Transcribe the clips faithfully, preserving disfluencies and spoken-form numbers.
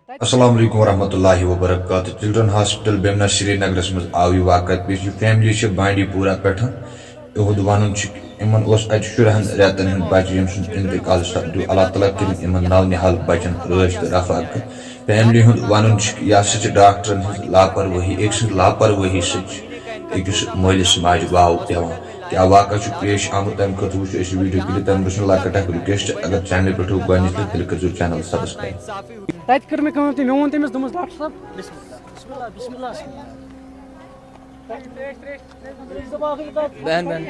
السلام علیکم ورحمۃ اللہ وبرکاتہ۔ چلڈرن ہاسپٹل بیمنا سری نگرس منٛز آو یہِ واقعہ پیش۔ یہِ فیملی چھِ بانڈی پورہ پٮ۪ٹھ۔ یِہُنٛد وَنُن چھُ کہِ یِمن اوس اَتہِ شُرہَن رٮ۪تن ہُنٛد بچہٕ، ییٚمۍ سُنٛد انتقال سپدیو۔ اللہ تعالیٰ کٔرِنۍ یِمن نو نِہال بچن رٲچھ تہٕ رفاقت۔ فیملی ہُنٛد وَنُن چھُ کہِ یہِ ہسا چھِ ڈاکٹرن ہٕنٛز لاپروٲہی، أکۍ سٕنٛز لاپروٲہی سۭتۍ چھُ أکِس مٲلِس ماجہِ واو پٮ۪وان۔ کیٛاہ واقعہ چھُ پیش آمُت، تَمہِ خٲطرٕ وٕچھو أسۍ یہِ ویٖڈیو کلپ۔ تَمہِ برٛونٛہہ چھُ لۄکٕٹ اکھ request، اگر channel پٮ۪ٹھ چھِو گۄڈٕنِچ لَٹہِ، تیٚلہِ کٔرۍزیو channel subscribe۔ تَتہِ کٔر مےٚ کٲم تہِ، مےٚ ووٚن تٔمِس، دوٚپمَس، "ڈاکٹر صٲب۔" بہن بہن،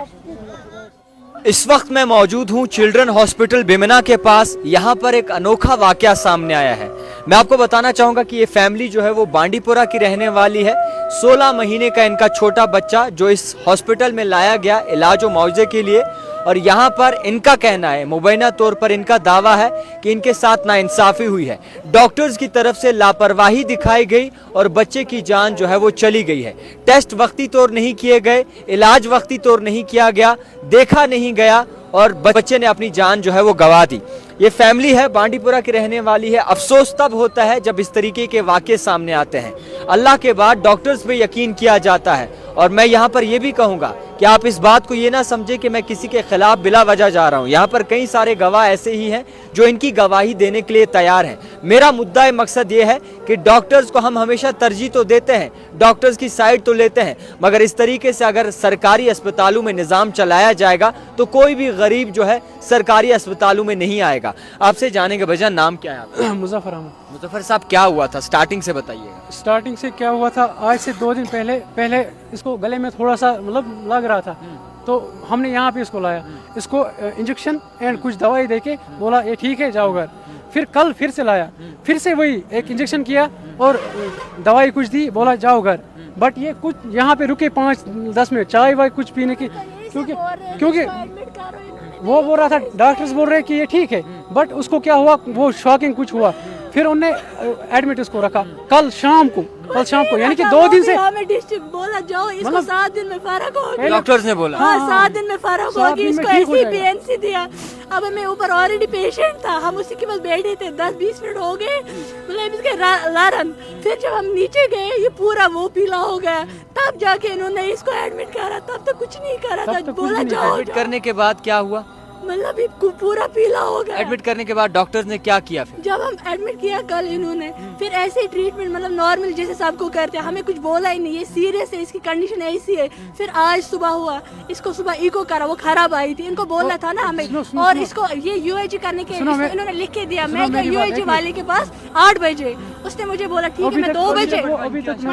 اس وقت میں موجود ہوں چلڈرن ہاسپٹل بیمنا کے پاس۔ یہاں پر ایک انوکھا واقعہ سامنے آیا ہے۔ میں آپ کو بتانا چاہوں گا کہ یہ فیملی جو ہے وہ بانڈی پورہ کی رہنے والی ہے۔ سولہ مہینے کا ان کا چھوٹا بچہ جو اس ہاسپٹل میں لایا گیا علاج و معاوضے کے لیے، اور یہاں پر ان کا کہنا ہے، مبینہ طور پر ان کا دعویٰ ہے کہ ان کے ساتھ ناانصافی ہوئی ہے۔ ڈاکٹرز کی طرف سے لاپرواہی دکھائی گئی اور بچے کی جان جو ہے وہ چلی گئی ہے۔ ٹیسٹ وقتی طور نہیں کیے گئے، علاج وقتی طور نہیں کیا گیا، دیکھا نہیں گیا اور بچے نے اپنی جان جو ہے وہ گنوا دی۔ یہ فیملی ہے، بانڈی پورہ کی رہنے والی ہے۔ افسوس تب ہوتا ہے جب اس طریقے کے واقعے سامنے آتے ہیں۔ اللہ کے بعد ڈاکٹرز پہ یقین کیا جاتا ہے، اور میں یہاں پر یہ بھی کہوں گا کہ آپ اس بات کو یہ نہ سمجھیں کہ میں کسی کے خلاف بلا وجہ جا رہا ہوں۔ یہاں پر کئی سارے گواہ ایسے ہی ہیں جو ان کی گواہی دینے کے لیے تیار ہیں۔ میرا مدعا مقصد یہ ہے کہ ڈاکٹرز کو ہم ہمیشہ ترجیح تو دیتے ہیں، ڈاکٹرز کی سائیڈ تو لیتے ہیں، مگر اس طریقے سے اگر سرکاری اسپتالوں میں نظام چلایا جائے گا تو کوئی بھی غریب جو ہے سرکاری اسپتالوں میں نہیں آئے گا۔ آپ سے جانیں گے، بھائی جان، نام کیا ہے آپ کا؟ مظفر احمد۔ مظفر صاحب، کیا ہوا تھا، سٹارٹنگ سے بتائیے۔ اسٹارٹنگ سے کیا ہوا تھا؟ آج سے دو دن پہلے، پہلے اس کو گلے میں تھوڑا سا، مطلب، لگ رہا تھا، تو ہم نے یہاں پہ اس کو لایا۔ اس کو انجیکشن اینڈ کچھ دوائی دے کے بولا، "یہ ٹھیک ہے، جاؤ گھر۔" پھر کل پھر سے لایا، پھر سے وہی ایک انجیکشن کیا اور دوائی کچھ دی، بولا، "جاؤ گھر۔" بٹ یہ کچھ یہاں پہ رکے پانچ دس منٹ، چائے وائے کچھ پینے کی، کیونکہ، کیونکہ وہ بول رہا تھا، ڈاکٹرز بول رہے کہ یہ ٹھیک ہے، بٹ اس کو کیا ہوا، وہ شاکنگ کچھ ہوا، پھر انہوں نے ایڈمٹ اس کو رکھا کل شام کو، کل شام کو، یعنی کہ دو دن سے۔ ہمیں ڈسٹرکٹ بولا، "جاؤ اس کو، مطلب، سات دن میں فرق ہوگی۔" ڈاکٹرز نے بولا۔ ہاں، سات دن میں فرق ہوگی، اس کو ایسی پی این سی دیا۔ اب ہمیں اوپر آلریڈی پیشنٹ تھا، ہم اسی کے پاس بیٹھے تھے، دس بیس منٹ ہو گئے، مطلب، اس کے را-، لارن۔ پھر جب ہم نیچے گئے، یہ پورا وہ پیلا ہو گیا، تب جا کے انہوں نے اس کو ایڈمٹ کرا، تب تو کچھ نہیں کرا تھا، بولا، "جاؤ۔" ایڈمٹ کرنے کے بعد کیا ہوا؟ مطلب، یہ کو-، پورا پیلا ہو گیا۔ ایڈمٹ کرنے کے بعد ڈاکٹرز نے کیا کیا پھر؟ جب ہم ایڈمٹ کیا کل انہوں نے، پھر ایسے ہی ٹریٹمنٹ، مطلب، نارمل جیسے سب کو کرتے ہیں، ہمیں کچھ بولا ہی نہیں، یہ سیریس ہے، اس کی کنڈیشن ایسی ہے۔ پھر آج صبح ہوا، اس کو صبح ایکو کرا، وہ خراب آئی تھی، ان کو بولنا تھا نا ہمیں۔ سنو، سنو، اور سنو۔ اس کو یہ یو اے جی کرنے کے، سنو، اس کو میں، انہوں نے لکھ کے دیا، سنو، میں میری گئی بات، یو اے جی ایک منٹ۔ والے کے پاس آٹھ بجے، اس نے مجھے بولا، "ٹھیک ہے، ابھی میں تک، دو ابھی بجے۔" تک وہ، ابھی تک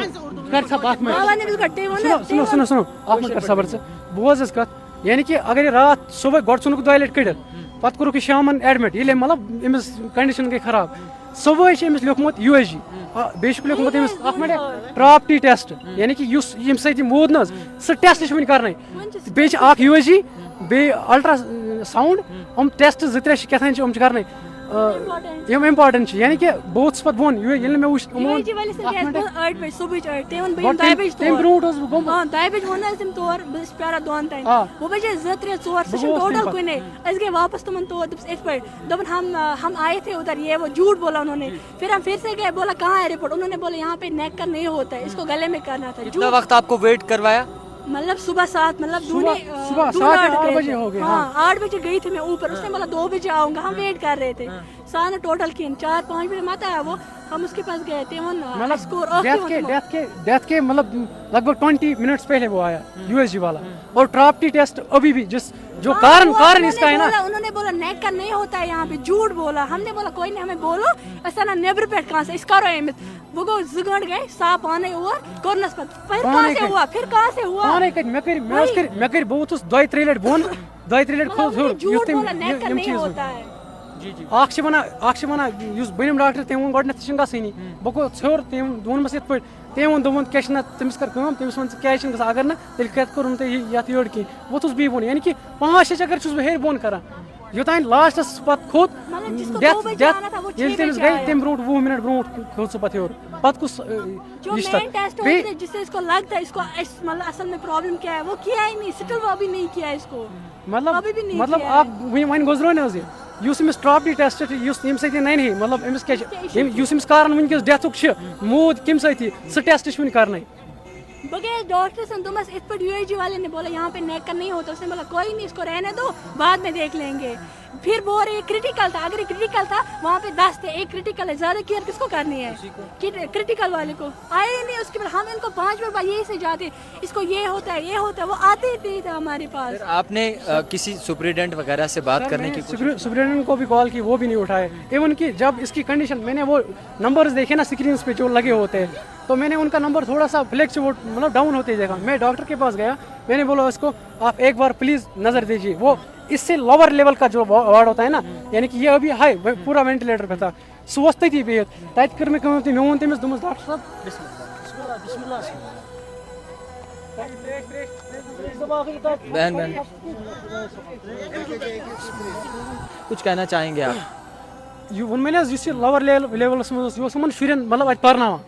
کر سا بات میں۔ بابا نے بھی کر، تیون نا، سنو، سنو، تیون۔ سنو، سنو، اکھ منٹ کر صبر ژٕ۔ بوز حظ کتھ، یعنی کہ اگر یہِ راتھ صبح گۄڈٕ ژھُنُکھ دۄیہِ لٹہِ کٔڑِتھ، پتہٕ کوٚرُکھ یہِ شامن ایڈمٹ، ییٚلہِ مطلب أمِس کنڈیشن گٔے خراب، صبحٲے چھُ أمِس لیوٚکھمُت یو ایس جی، آ، بیٚیہِ چھُکھ لیوٚکھمُت أمِس اکھ منٹ ٹراپ ٹی ٹیسٹ، یعنی کہ یُس ییٚمہِ سۭتۍ یہِ موٗد نہ حظ، سُہ ٹیسٹ چھُ وُنہِ کرنَے۔ بیٚیہِ چھِ اکھ یو ایس جی، بیٚیہِ الٹرا ساؤنڈ، یِم ٹیسٹ زٕ ترٛےٚ چھِ کیٛاہ تام چھِ یِم چھِ کرنَے۔ آ، یِم امپارٹنٹ چھِ، یعنی کہ بہٕ ووتُس پتہٕ بۄن، یہِ-، ییٚلہِ مےٚ وُچھ یِمو، ییٚلہِ جی وٲلِس اَکھ گژھِ منٹ۔ ٲٹھ بجہِ صبحٕچ ٲٹھ، تٔمۍ ووٚن، بہٕ یِمہٕ گۄڈٕ دۄیہِ تیٚمۍ، بجہِ تیٚمۍ تور۔ برونٛٹھ اوسُس بہٕ گوٚمُت۔ آ، دۄیہِ بجہِ ووٚن نہٕ حظ تٔمۍ تور، بہٕ چھَس پیاران دۄن تام۔ آ۔ بہٕ بجے زٕ، ترٛےٚ، ژور، سُہ بہٕ چھُنہٕ گوٚوُس ٹوٹل تَمہِ پتہٕ۔ کُنے۔ أسۍ گٔے واپس تِمن تور، دوٚپُس، "یِتھ پٲٹھۍ۔" دوٚپُن، "ہم، آ، ہم آئے تھے ادھر، یہ وہ جھوٹ بولا انہوں نے۔" پھر ہم پھر سے گئے، بولا، "کہاں ہے رپورٹ؟" انہوں نے بولا، "یہاں پہ نیک کا نہیں ہوتا ہے، اس کو گلے میں کرنا تھا۔" کتنا جھوٹ۔ وقت آپ کو ویٹ کروایا؟ مطلب صبح سات، مطلب صبح، دونوں، آ، صبح دونوں سات یا آٹھ آٹھ گئے بجے تھے۔ ہو گئے، ہاں، ہاں۔ آٹھ بجے گئی تھی میں اوپر، اس نے بولا، "دو بجے آؤں گا۔" ہم ویٹ کر رہے تھے۔ ساڑھے نو ٹوٹل کھین، چار پانچ بجے مت آیا وہ، ہم اس کے پاس گئے تھے، وہ نا، مطلب، اس کو روک کے ڈیتھ وہ کے، تھے۔ ڈیتھ کے، ڈیتھ کے، مطلب، لگ بھگ ٹوئنٹی منٹس پہلے وہ آیا، یو ایس جی والا۔ اور ٹراپ ٹی ٹیسٹ ابھی بھی، جس، جو ہاں، کارن، وہ کارن انہوں اس نے کا ہے نا۔ بولا، انہوں نے بولا، "نیک کا نہیں ہوتا ہے یہاں پہ"، جھوٹ بولا۔ ہم نے بولا، "کوئی نہیں، ہمیں بولو، ایسا نہ نیبر پہ کہاں سے، اس کرو ایم۔" وہ گو زٕ گٲنٛٹہٕ گٔے، سا پانے اور، کوٚرنس پتہٕ۔ پھر پانے کہاں سے کتہِ؟ ہوا؟ پھر کہاں سے ہوا؟ پانے کتہِ؟ مےٚ کٔرۍ، مےٚ حظ وہی۔ کٔرۍ، مےٚ کٔرۍ، بہٕ ووتُس دۄیہِ ترٛیٚیہِ لٹہِ بۄن، دۄیہِ ترٛیٚیہِ لٹہِ مطلب، کھوٚت ہیوٚر، جھوٹ یُتھ تٔمۍ، بولا، یہِ، نیک کا یِم نہیں چیٖز ہوتا ہے۔ جی، جی۔ اکھ چھِ ونان، اکھ چھِ ونان، یُس بٔنِم ڈاکٹر، تٔمۍ ووٚن گۄڈٕنیتھ، ژٕ چھُنہٕ گژھٲنی۔ بہٕ گوٚوُس ہیوٚر، تٔمۍ ووٚنمس یِتھ پٲٹھۍ، تٔمۍ ووٚن، دوٚپُن، "کیٛاہ چھُنہ، تٔمِس کر کٲم، تٔمِس وَن ژٕ کیٛازِ چھِنہٕ گژھان، اگر نہٕ، تیٚلہِ کَتہِ کوٚرُن تۄہہِ یہِ، یَتھ یٔڈ کِنۍ؟" ووٚتھُس بیٚیہِ بۄن، یعنی کہِ پانٛژھ شےٚ چکر چھُس بہٕ ہیٚرِ بۄن کران۔ یوٚتام لاسٹَس پَتہٕ کھوٚت، مطلب، جس کو ڈیتھ، دو بجے ڈیتھ، آنا تھا، وہ چھ ییٚلہِ تٔمِس بجے گٔے، آیا۔ تَمہِ برونٛٹھ وُہ مِنٹ برونٛٹھ کھوٚت سُہ پَتہٕ ہیوٚر۔ پَتہٕ کُس، اَ، جو یہِ چھُ مین ٹیسٹ بیٚیہِ ہوتا ہے، جس سے اس کو لگتا ہے، اس کو، اس، مطلب، اصل میں پرابلم کیا ہے، وہ کیا ہی نہیں، سٹل وہ ابھی نہیں کیا ہے اس کو۔ مطلب، ابھی بھی نہیں مطلب، کیا ہے۔ اَکھ وۄنۍ، وۄنۍ گُزرو نہٕ حظ یہِ۔ یُس أمِس ٹراپٹی ٹیسٹ چھُ، یُس ییٚمہِ سۭتۍ یہِ نَنہِ ہے، مطلب، أمِس کیٛاہ چھِ، ییٚمہِ، یُس أمِس کارَن وٕنکیٚس ڈیتھُک چھُ، موٗد کَمہِ سۭتۍ یی، سُہ ٹیسٹ چھُ وٕنہِ کَرنَے۔ بہٕ گٔیَس ڈاکٹرَس نِش، دوٚپمَس، "یِتھ پٲٹھۍ یو اے جی والے نے بولا، یہاں پہ نیک کا نہیں ہوتا۔" اس نے بولا، "کوئی نہیں، اس کو رہنے دو، بعد میں دیکھ لیں گے۔" پھر بول رہے، "یہ کریٹیکل تھا، اگر یہ کریٹیکل تھا، وہاں پہ دس تھے، ایک کریٹیکل ہے، زیادہ کیئر کس کو کرنی ہے؟ کریٹیکل والے کو آئے ہی نہیں۔" اس کے بعد ہم ان کو پانچ بار یہی سے جاتے، "اس کو یہ ہوتا ہے، یہ ہوتا ہے۔" وہ آتے ہی نہیں تھے ہمارے پاس۔ سر، آپ نے آ, کسی سپریڈنٹ وغیرہ سے بات کرنے کی کوشش؟ سپرنٹنڈنٹ کو بھی کال کی، وہ بھی نہیں اٹھائے۔ ایون کہ جب اس کی کنڈیشن، میں نے وہ نمبرز دیکھے نا اسکرینس پہ جو لگے ہوتے ہیں، تو میں نے ان کا نمبر تھوڑا سا فلیکچویٹ، مطلب، ڈاؤن ہوتے دیکھا۔ میں ڈاکٹر کے پاس گیا، میں نے بولا اس کو، "آپ ایک بار پلیز نظر دیجیے۔" وہ اس سے لوور لیول کا جو وا-، وارڈ ہوتا ہے نا، یعنی کہ یہ ابھی ہائی، وہ پورا وینٹیلیٹر پہ تھا، سُہ اوس تٔتی بِہِتھ۔ تَتہِ کٔر مےٚ کٲم تہٕ مےٚ ووٚن تٔمِس، دوٚپمَس، "ڈاکٹر صٲب۔" بہن، بہن، کچھ کہنا چاہیں گے آپ؟ یہِ ووٚن مےٚ نہ حظ، یُس یہِ لوور لیول، لیولَس منٛز اوس، یہِ اوس یِمَن شُرٮ۪ن، مطلب، اَتہِ پَرناوان۔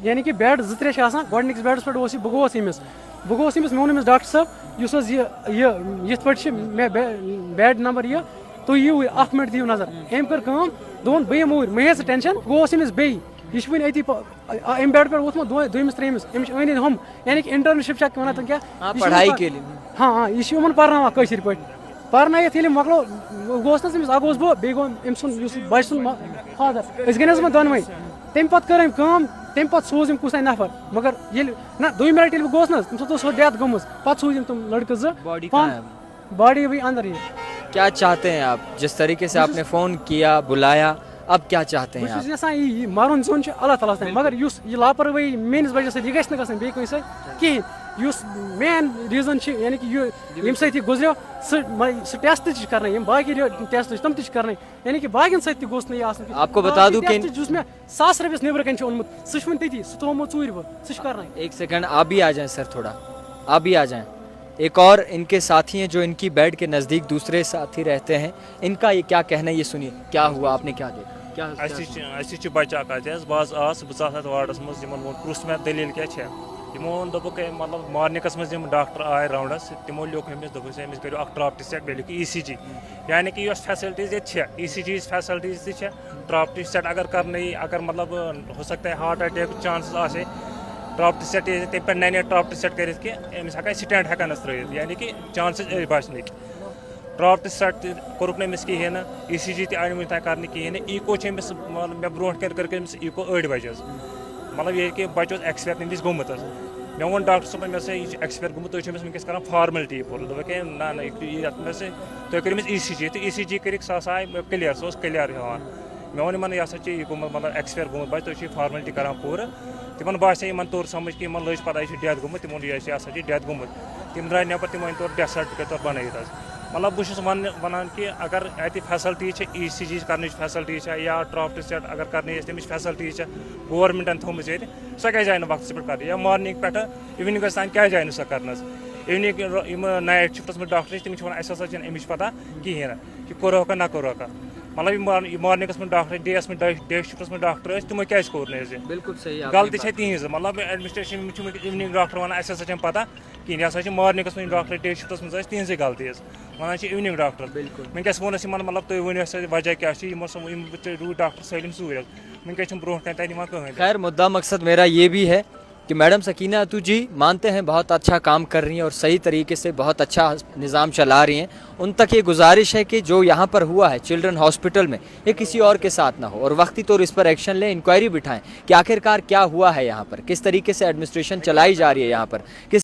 یعنی کہِ بیڈ زٕ ترٛےٚ چھِ آسان، گۄڈٕنِکِس بیڈَس پٮ۪ٹھ اوس یہِ، بہٕ گوٚوُس ییٚمِس، بہٕ گوٚوُس ییٚمِس، مےٚ ووٚن أمِس، "ڈاکٹر صٲب، یُس حظ یہِ، یہِ، یِتھ پٲٹھۍ چھِ مےٚ بے-، بیڈ نمبر یہِ، تُہۍ یِیِو اَکھ مِنٹ، دِیِو نظر۔" أمۍ کٔر کٲم، دوٚپُن، "بہٕ یِمہٕ اوٗرۍ، مہ ہےٚ ژٕ ٹٮ۪نشَن۔" گوٚوُس أمِس بیٚیہِ، یہِ چھِ وٕنہِ أتی پ-، آ، أمۍ بیڈ پٮ۪ٹھ ووٚتھمُت دۄ-، دوٚیمِس، ترٛیٚیِمِس، أمِس چھِ أنٛدۍ أنٛدۍ ہُم، یعنی کہِ انٹرنشپ چھا وَنان تِم کیٛاہ؟ ہاں، یہِ چھِ پڑھائی یِمَن کے لیے۔ ہاں، ہاں، یہِ چھِ یِمَن پَرناوان کٲشِر پٲٹھۍ۔ پَرنٲیِتھ ییٚلہِ مۄکلو، گوٚوُس نہ حظ أمِس، اَکھ گوٚوُس بہٕ، بیٚیہِ گوٚو أمۍ سُنٛد، یُس بَچہِ سُنٛد ما-، فادر۔ أسۍ گٔے نہ حظ یِمَن دۄنوَے۔ تَمہِ پَتہٕ کٔر أمۍ کٲم، تَمہِ پَتہٕ سوٗز أمۍ کُس تام نفر۔ مگر ییٚلہِ نہ، دوٚیِمہِ لَٹہِ ییٚلہِ بہٕ گوٚوُس نہ حظ، تَمہِ ساتہٕ اوس سُہ ڈیتھ گٔمٕژ، پَتہٕ سوٗز أمۍ تِم لٔڑکہٕ زٕ۔ باڈی پَن-، کہاں ہے؟ باڈی ابھی اندر ہی ہے۔ کیا چاہتے ہیں آپ؟ جس طریقے سے آپ نے فون کیا، بلایا، اب کیا چاہتے بہٕ ہیں چھُس آپ؟ یَژھان یی، یی مَرُن زیُن چھُ اللہ تعالیٰ ہَس تام، مگر یُس یہِ لاپروٲہی میٛٲنِس بَچَس سۭتۍ، یہِ گژھِ نہٕ گژھٕنۍ بیٚیہِ کٲنٛسہِ سۭتۍ کِہیٖنۍ۔ یُس مین ریٖزَن چھِ، یعنی کہِ یہِ، ییٚمہِ سۭتۍ یہِ گُزریو، سُہ، مَ-، سُہ ٹیسٹ تہِ چھِ کَرنَے، یِم باقٕے ٹیسٹ چھِ، تِم تہِ چھِ کَرنَے۔ یعنی کہِ باقیَن سۭتۍ تہِ گوٚژھ نہٕ یہِ آسُن کینٛہہ۔ آپ کو بتا دوں کہ ٹیسٹ یُس مےٚ ساس رۄپیَس نیٚبرٕ کَنۍ چھُ اوٚنمُت، سُہ چھُ وۄنۍ تٔتی، سُہ تھوٚومُت ژوٗرِ بہٕ، سُہ چھُ کَرنَے۔ ایک سیکنڈ، آپ بھی آ جائیں سر، تھوڑا، آپ بھی آ جائیں۔ ایک اور ان کے ساتھی ہیں جو ان की बेड के नज़दीक दूसरे साथी रहते हैं, इनका ये क्या कहना है, ये सुनिए, क्या हुआ, आपने क्या देखा, क्या, क्या اَسہِ چھِ اَسہِ چھِ بَچہٕ اَکھ اَتہِ حظ، بہٕ حظ آس، بہٕ ژاس اَتھ واڈَس منٛز، یِمَن ووٚن، پرُژھ مےٚ دٔلیٖل کیٛاہ چھےٚ۔ یِمو ووٚن، دوٚپُکھ، ہے، مطلب، مارنِنٛگَس منٛز یِم ڈاکٹر آے راوُنٛڈَس، تِمو لیوٚکھ أمِس، دوٚپُکھ، أمِس کٔرِو اَکھ ٹرٛاپ ٹیسٹ، بیٚیہِ لیوٚکھِو ای سی جی۔ یعنی کہِ یۄس فیسَلٹیٖز ییٚتہِ چھےٚ، ای سی جی ہِچ فیسَلٹیٖز تہِ چھےٚ، ٹرٛاپ ٹیسٹ اگر کَرنٲیی، اگر، مطلب، ہو سکتا ہے ہارٹ اٹیک چانسز آسہِ، ٹرٛاپ ٹیسٹ ییٚتہِ تَمہِ پٮ۪ٹھ نَنہِ ٹرٛاپ ٹیسٹ کٔرِتھ کہِ أمِس ہٮ۪کہِ سٹینٹ ہٮ۪کَنَس ترٛٲیِتھ، یعنی کہِ چانسز أتھۍ بَچنٕکۍ۔ ٹرٛاپ ٹیسٹ تہِ کوٚرُکھ نہٕ أمِس کِہیٖنۍ نہٕ، ای سی جی تہِ آیہِ نہٕ وٕنہِ تام کَرنہٕ کِہیٖنۍ نہٕ، ایٖکو چھِ أمِس، مطلب، مےٚ برونٛٹھ کَنہِ کٔرٕکھ أمِس ایٖکو أڑۍ بَجہِ حظ۔ مطلب، ییٚلہِ کہِ بَچہٕ اوس ایکسپایر تَمہِ وِزِ گوٚمُت حظ۔ مےٚ ووٚن ڈاکٹر صٲبَن، مےٚ سا یہِ چھُ ایکسپایر گوٚمُت، تُہۍ چھِو أمِس وٕنکیٚس کَران فارملٹی پوٗرٕ۔ دوٚپُکھ، ہے، نہ، نہ، یہِ، یہِ، یَتھ مےٚ سا، تُہۍ کٔرِو أمِس ای سی جی، تہٕ ای سی جی کٔرِکھ، سُہ ہسا آیہِ کٕلیَر، سُہ اوس کٕلیَر ہٮ۪وان۔ مےٚ ووٚن یِمَن، یہِ ہسا چھِ یہِ گوٚمُت، مطلب، ایکسپایر گوٚمُت بَچہٕ، تُہۍ چھِو یہِ فارملٹی کَران پوٗرٕ۔ تِمَن باسے، یِمَن توٚر سَمٕجھ کہِ یِمَن لٔج پَتہ، یہِ چھُ ڈیتھ گوٚمُت، تِمو ووٚن، یہِ ہسا چھِ ڈیتھ گوٚمُت۔ تِم درٛاے نٮ۪بَر، تِمو أنۍ تورٕ ڈیتھ سرٹیفکیٹ تورٕ بَنٲیِتھ حظ۔ مطلب، بہٕ چھُس وَننہٕ، وَنان کہِ اگر اَتہِ فیسَلٹی چھےٚ، ای سی جی کَرنٕچ فیسَلٹی چھےٚ یا ٹرٛاپ ٹیسٹ اگر کَرنٕچ آسہِ، تَمِچ فیسَلٹی چھےٚ، گورمٮ۪نٛٹَن تھٲومٕژ ییٚتہِ، سۄ کیٛازِ آیہِ نہٕ وقتَس پٮ۪ٹھ کَرنہٕ؟ یا مارنِنٛگ پٮ۪ٹھٕ اِونِنٛگَس تام کیٛازِ آیہِ نہٕ سۄ کَرنہٕ حظ؟ اِونِنٛگ یِم نایٹ شِفٹَس منٛز ڈاکٹر چھِ، تِم چھِ وَنان، اَسہِ ہَسا چھَنہٕ اَمِچ پَتہ کِہیٖنۍ نہٕ، کہِ کوٚرہوکھا نہ کوٚرہوکھا۔ مطلب، یِم مار-، یِم مارنِنٛگَس منٛز ڈاکٹر، ڈے یَس منٛز، ڈے، ڈے شِفٹَس منٛز ڈاکٹر ٲسۍ، تِمو کیٛازِ کوٚر نہٕ حظ یہِ؟ बिल्कुल सही, आपने غلطی چھےٚ تِہِنٛز۔ مطلب، ایڈمِنِسٹریشن، یِم چھِ وٕنکیٚس اِونِنٛگ ڈاکٹر وَنان، اَسہِ ہَسا چھَنہٕ پَتہ کِہیٖنۍ، یہِ ہَسا چھِ مارنِنٛگَس منٛز ڈاکٹر، ڈے شِفٹَس منٛز ٲسۍ، تِہِنٛزٕے غلطی حظ۔ وَنان چھِ اِونِنٛگ ڈاکٹر۔ بِلکُل۔ وٕنکیٚس ووٚن اَسہِ یِمَن، مطلب، تُہۍ ؤنِو اَسہِ وَجہ کیٛاہ چھُ، یِمو سا، یِم روٗدۍ ڈاکٹر سٲلِم ژوٗرِ حظ۔ وٕنکیٚس چھِنہٕ برونٛٹھ کَنہِ تَتہِ یِوان کٕہٕنۍ تہِ۔ خیر, मुद्दा मकसद मेरा ये भी है कि मैडम सकीना अतु जी मानते हैं बहुत अच्छा काम कर रही हैं और सही तरीके से बहुत अच्छा निज़ाम चला रही हैं। उन तक ये गुजारिश है कि जो यहाँ पर हुआ है चिल्ड्रन हॉस्पिटल में, ये किसी और के साथ ना हो और वक्ती तौर इस पर एक्शन लें, इंक्वायरी बिठाएं कि आखिरकार क्या हुआ है यहाँ पर, किस तरीके से एडमिनिस्ट्रेशन चलाई जा रही है यहाँ पर, किस